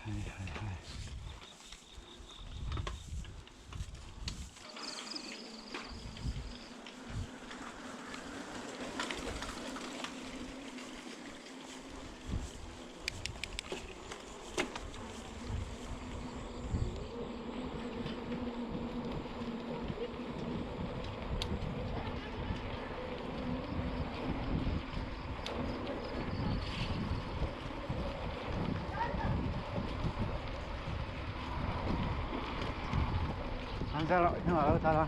Hei hei hei. 行了，行了，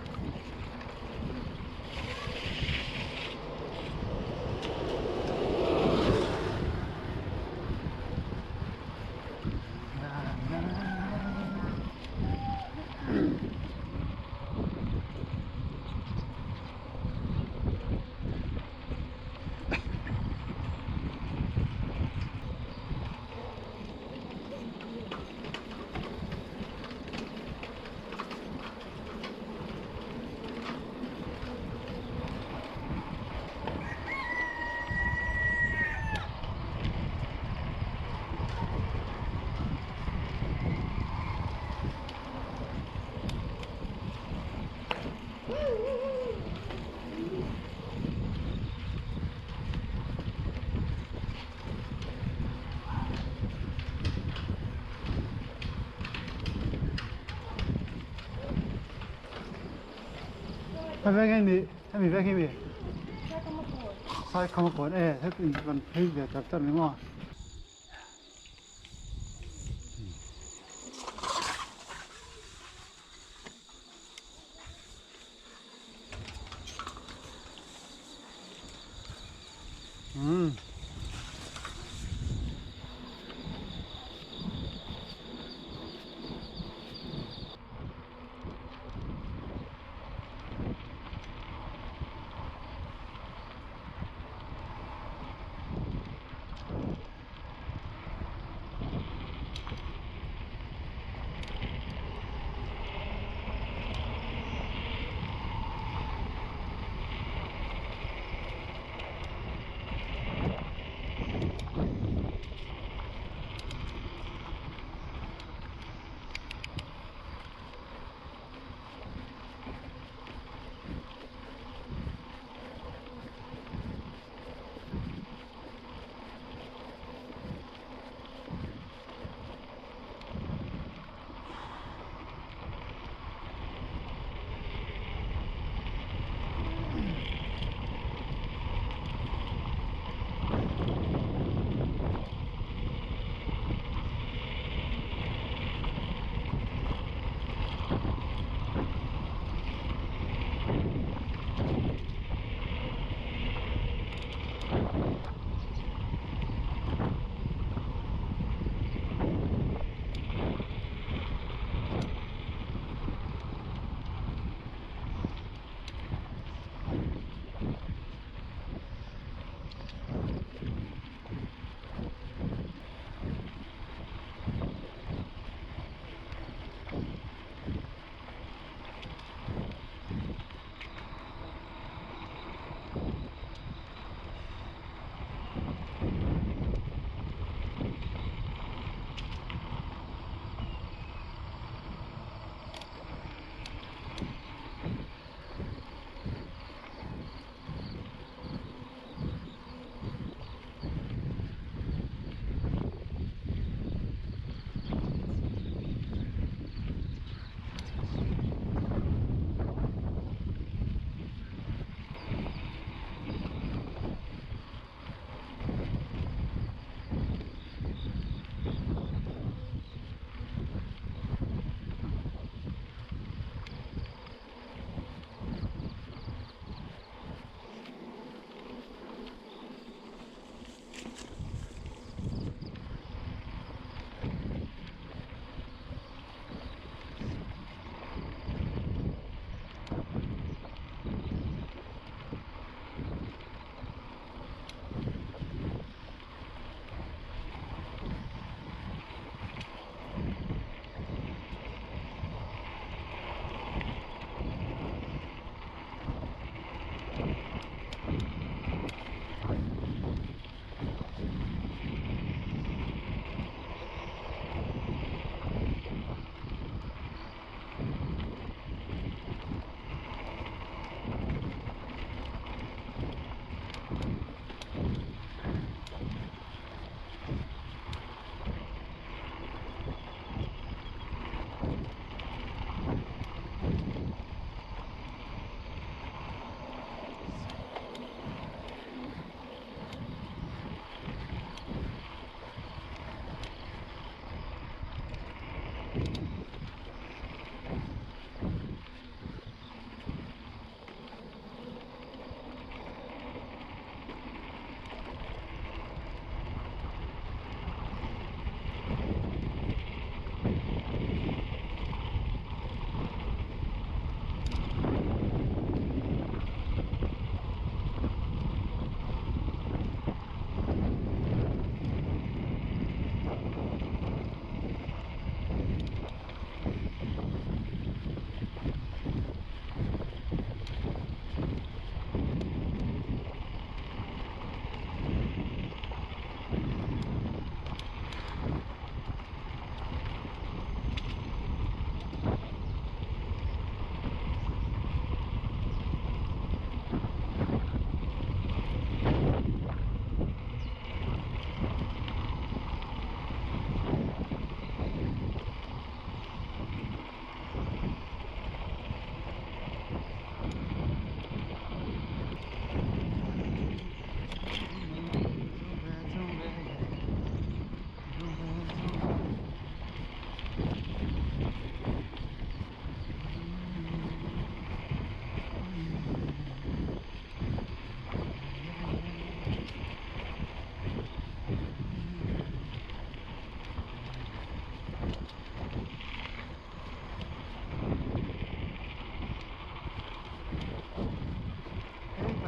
他别给你，他没别给你。sai không có e thế thì còn thấy về tập tập đúng không? Ừ.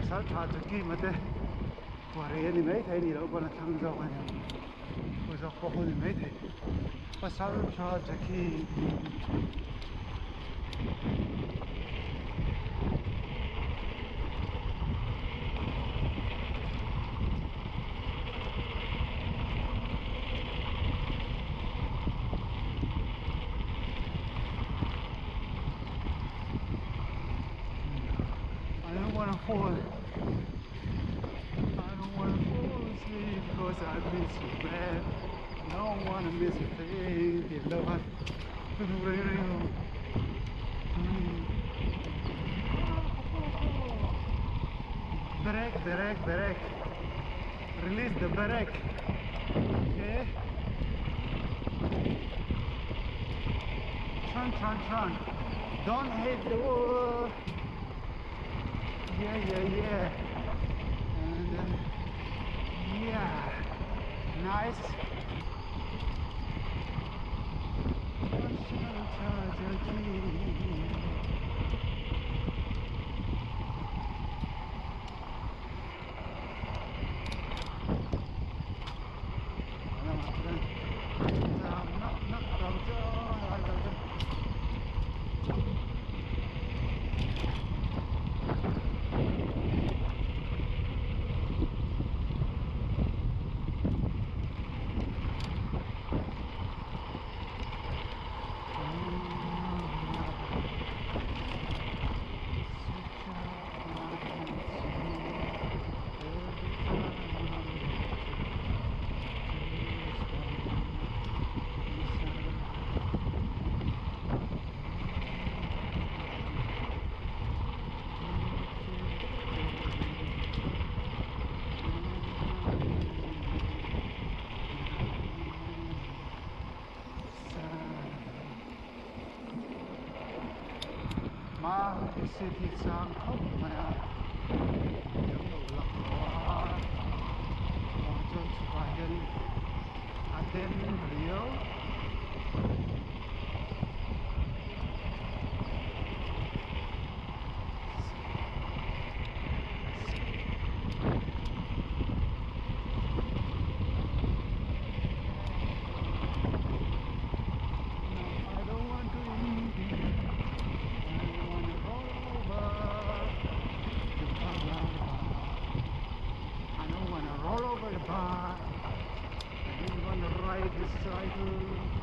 Pasaltha Chakima te quarry a ni maithei a nih loh pawn a thlang zawk a niang chu zawk pawh a ni maithei Pasaltha Jackie I don't wanna fall I don't wanna fall asleep because I miss you man I don't wanna miss a thing tih ang deuh khan ka hmu reng reng lo Brake brake brake release the brake okay turn turn turn don't hit the wall yeah yeah yeah and then yeah nice City sang khawp mai a thiam lo lak lo a vang chuan chhukah hian a den riau. I don't want to eat I want to roll over the bar. I don't want to roll over the bar. I just want to ride this cycle.